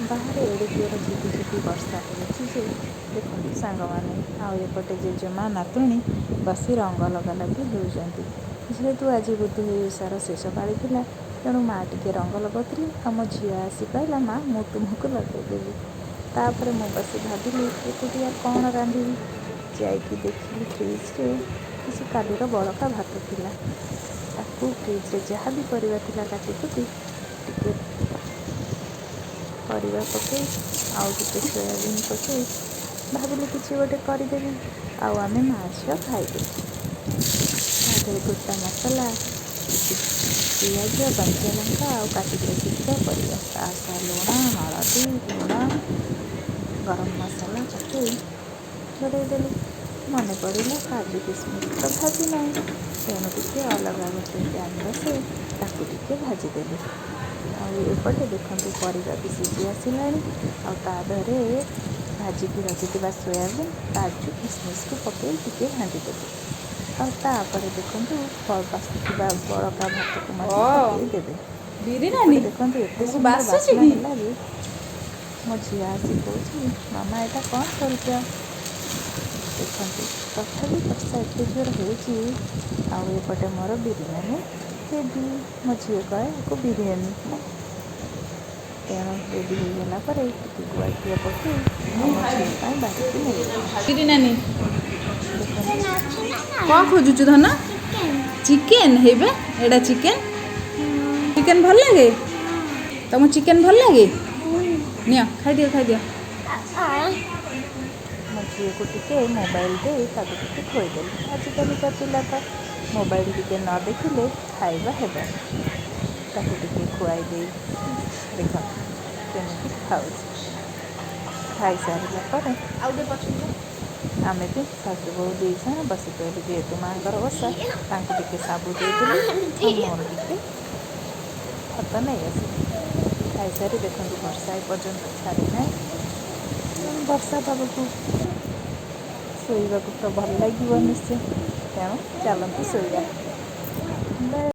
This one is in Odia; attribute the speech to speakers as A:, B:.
A: ବାହାରେ ଏଡ଼େ ଜୋର ଝିପି ଝିପି ବର୍ଷା ହେଉଛି ଯେ ଦେଖନ୍ତୁ ସାଙ୍ଗମାନେ। ଆଉ ଏପଟେ ଜେଜେମା ନାତୁଣୀ ବସି ରଙ୍ଗ ଲଗାଲଗି ହେଉଛନ୍ତି। ଯେହେତୁ ଆଜି ବୁଧେଇ ଓଷାର ଶେଷ ପାଳି ଥିଲା, ତେଣୁ ମା ଟିକେ ରଙ୍ଗ ଲଗାଉଥିଲେ ଆଉ ମୋ ଝିଅ ଆସି କହିଲା, ମା, ମୁଁ ତୁମକୁ ଲଗାଇଦେବି। ତାପରେ ମୁଁ ବସି ଭାବିଲି, ଏକୁଟିଆ କ'ଣ ରାନ୍ଧିବି? ଯାଇକି ଦେଖିଲି ଫ୍ରିଜରେ କିଛି କାଲିର ବଳକା ଭାତ ଥିଲା। ତାକୁ ଫ୍ରିଜରେ ଯାହା ବି ପରିବା ଥିଲା କାଟିକୁଟି ଟିକେ ପରିବା ପକାଇ ଆଉ ଟିକେ ସୋୟାବିନ୍ ପକାଇ ଭାବିଲି କିଛି ଗୋଟେ କରିଦେବି ଆଉ ଆମେ ମା ଝିଅ ଖାଇଦେବୁ। ତା ଦେହରେ ଗୋଟା ମସଲା, କିଛି ପିଆଜ, କଞ୍ଚା ଲଙ୍କା ଆଉ କାଟିକି ରଖିଥିବା ପରିବା, ତା ସହ ଲୁଣ, ହଳଦୀ, ଲୁଣ, ଗରମ ମସଲା ପକାଇ ଘୋଡ଼େଇ ଦେଲି। ମନେ ପଡ଼ିଲା କାଜୁ କିସମିସ୍ ତ ଭାଜି ନାହିଁ, ତେଣୁ ଟିକେ ଅଲଗା ଗୋଟେ ପ୍ୟାନ୍ ବସାଇ ତାକୁ ଟିକେ ଭାଜିଦେଲି। ଆଉ ଏପଟେ ଦେଖନ୍ତୁ, ପରିବା ବି ସିଝି ଆସିଲାଣି ଆଉ ତା ଦେହରେ ଭାଜିକି ରଖିଥିବା ସୋୟାବିନ୍, କାଜୁ କିସମିସ୍କୁ ପକାଇ ଟିକେ ଘାଣ୍ଟିଦେଲି। ଆଉ ତାପରେ ଦେଖନ୍ତୁ, ବାସିଥିବା ବଳକା ଭାତକୁ ମଧ୍ୟ ପକାଇ ଦେବେ।
B: ବିରି
A: ଏପଟେ
B: ନାନୀ
A: ଦେଖନ୍ତୁ, ଏତେ
B: ତମକୁ
A: ସୁନ୍ଦର
B: ବାସୁଛି
A: ବାସ୍ନା
B: କି?
A: ହେଲା ଯେ ମୋ ଝିଅ ଆସି କହୁଛି, ମାମା, ଏଇଟା କ'ଣ କରୁଛ? ଦେଖନ୍ତୁ, ତଥାପି ବର୍ଷା ଏତେ ଜୋର ହେଉଛି ଆଉ ଏପଟେ ମୋର ବିରିୟାନୀ ରେଡ଼ି। ମୋ ଝିଅ କହେ ଆକୁ ବିରିୟାନୀ। ତେଣୁ ରେଡ଼ି ହେଇଗଲା ପରେ ଟିକେ ଗୁଆ ଘିଅ ପକାଇ ଆଉ ମୋ ଝିଅ ପାଇଁ ବାଢ଼ିକି ନେଇଗଲି।
B: ବିରି ନାନୀ।
A: ଦେଖନ୍ତୁ।
B: କ'ଣ ଖୋଜୁଛୁ ଧନ? ଚିକେନ ହେଇବେ। ଏଇଟା ଚିକେନ। ଚିକେନ ଭଲ ଲାଗେ ତମକୁ? ଚିକେନ ଭଲ ଲାଗେ? ନିଅ, ଖାଇଦିଅ, ଖାଇଦିଅ।
A: ମୋ ଝିଅକୁ ଟିକେ ମୋବାଇଲ ଦେଇ ତାକୁ ଟିକେ ଖୋଇଦେଲି। ଆଜିକାଲିକା ପିଲା ତ ମୋବାଇଲ ଟିକେ ନ ଦେଖିଲେ ଖାଇବା ହେବନି। ତାକୁ ଟିକେ ଖୁଆଇ ଦେଇ ଦେଖନ୍ତୁ କେମିତି ଖାଉଛି। ଖାଇସାରିଲା ପରେ
B: ଆଉ ଟିକେ ପଛକୁ।
A: ଆମେ ବି ଶାଶୁ ବୋହୂ ଦୁଇ ଜଣ ବସି ପଡ଼ିଲୁ। ଯେହେତୁ ମାଆଙ୍କର ଓଷା, ତାଙ୍କୁ ଟିକେ ସାବୁ ଦେଇଦେଲି ଆଉ ମୋର ଟିକେ ଭାତ ନେଇ ଆସିଲି। ଖାଇସାରି ଦେଖନ୍ତୁ, ବର୍ଷା ଏପର୍ଯ୍ୟନ୍ତ ଛାଡ଼ି ନାହିଁ। ବର୍ଷା ପାଗକୁ ଶୋଇବାକୁ ତ ଭଲ ଲାଗିବ ନିଶ୍ଚୟ। ତେଣୁ ଚାଲନ୍ତୁ ଶୋଇବା।